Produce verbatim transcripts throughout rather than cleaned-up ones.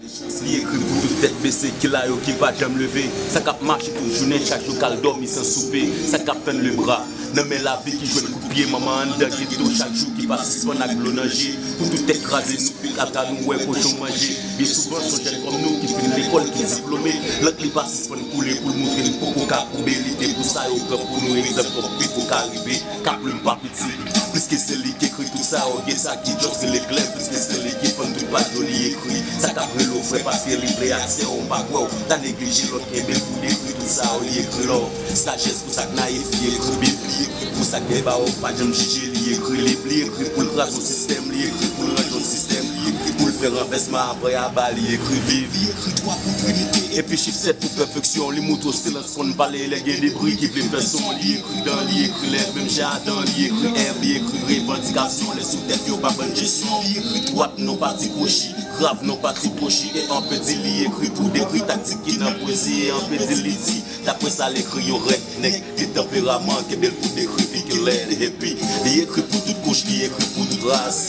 Li ekri pou tout tèt bese ki la yo ki pa janm leve, sa k ap mache tout jounen chak jou k al dòmi san soupe, sa k ap tann lebra nan men lavi ki jwenn kout pye manman anndan geto chak jou ki pa sispann ak dlo nan je, pou tout tèt kraze nou pik ata nou wè kochon manje. Byen souvan s on jèn kòm nou ki fin lekòl ki diplome, lank li pa sispann koule pou l moutre n poko ka koube lide pou sa yo pran pou nou egzanp kòm pito ka rive, ka plim pa piti. Plis ke se li ki ekri tout sa yo gen sa ki just rele glèv, plis ke se li ki fann tout paj yo li ekri sa k ap rele w frè paske li vle aksè w, m pa kwè w ta neglije lòt kenbe l pou dekri tout sa yo li ekri lò. Sajès pou sa k nayif li ekri bib, li ekri pou sa k gen ba w pa janm jije li ekri liv, li ekri pou l kraze w sistèm, li ekri pou l ranje w sistèm, li ekri pou l fè ranvèsman apre aba li ekri viv, li ekri twa pou trinite epi chif sèt pou pèfeksyon, li moutre w silans fò n pale lè gen debri ki vle fè son, li ekri dan, li ekri lèv menm jan Adan, li ekri Èv, li ekri revandikasyon lè sou tèt yo pa bann jesyon, li ekri dwat non pati kwochi, grav non pati kwochi e anpe di li ekri pou dekri taktik ki nan pwezi e anpe di li di dapre sa l ekri yon rèd nèg de tanperaman kenbe l pou dekri fi ki lèd epi li ekri pou tout kouch, li ekri pou tout ras,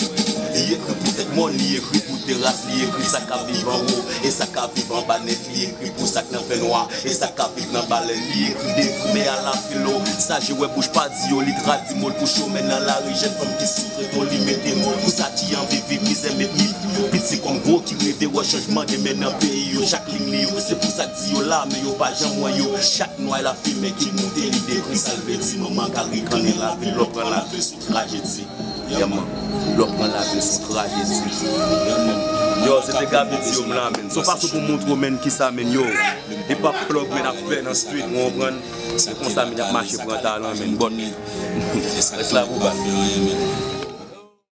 li ekri pou tèt mòn, li ekri pou teras, li ekri sa k ap viv anwo e sa k ap viv anba nèt, li ekri pou sa k nan fènwa e sa k ap viv nan balèn, li ekri de primè a la filo, sa je wè bouch pa di yo, li tradi mo l pou chomè nan lari, jèn fanm ki sou treto, li mete mo l pou sa ki anvi viv mizè met mi pou yo, piti kòm gwo ki reve wè chanjman demen nan peyi yo, chak liy li yo, se pou sa k di yo la, men yo pa janm wè yo, chak nway lafimen ki moute, li dekri sa l vle di, manman k al rikannen lavi, lò pran lavi s on trajedi. Yeah man, lò pran lavi s on trajedi. Yeah man. Yo, se te Gaby Diom la, men. Se yon fason pou montre w, men, kisa, men, yo. Hip hop plug, men, ap fè nan street, ou konprann? Se konsa, men, y ap mache pran talan, men. But, rès la pou bat.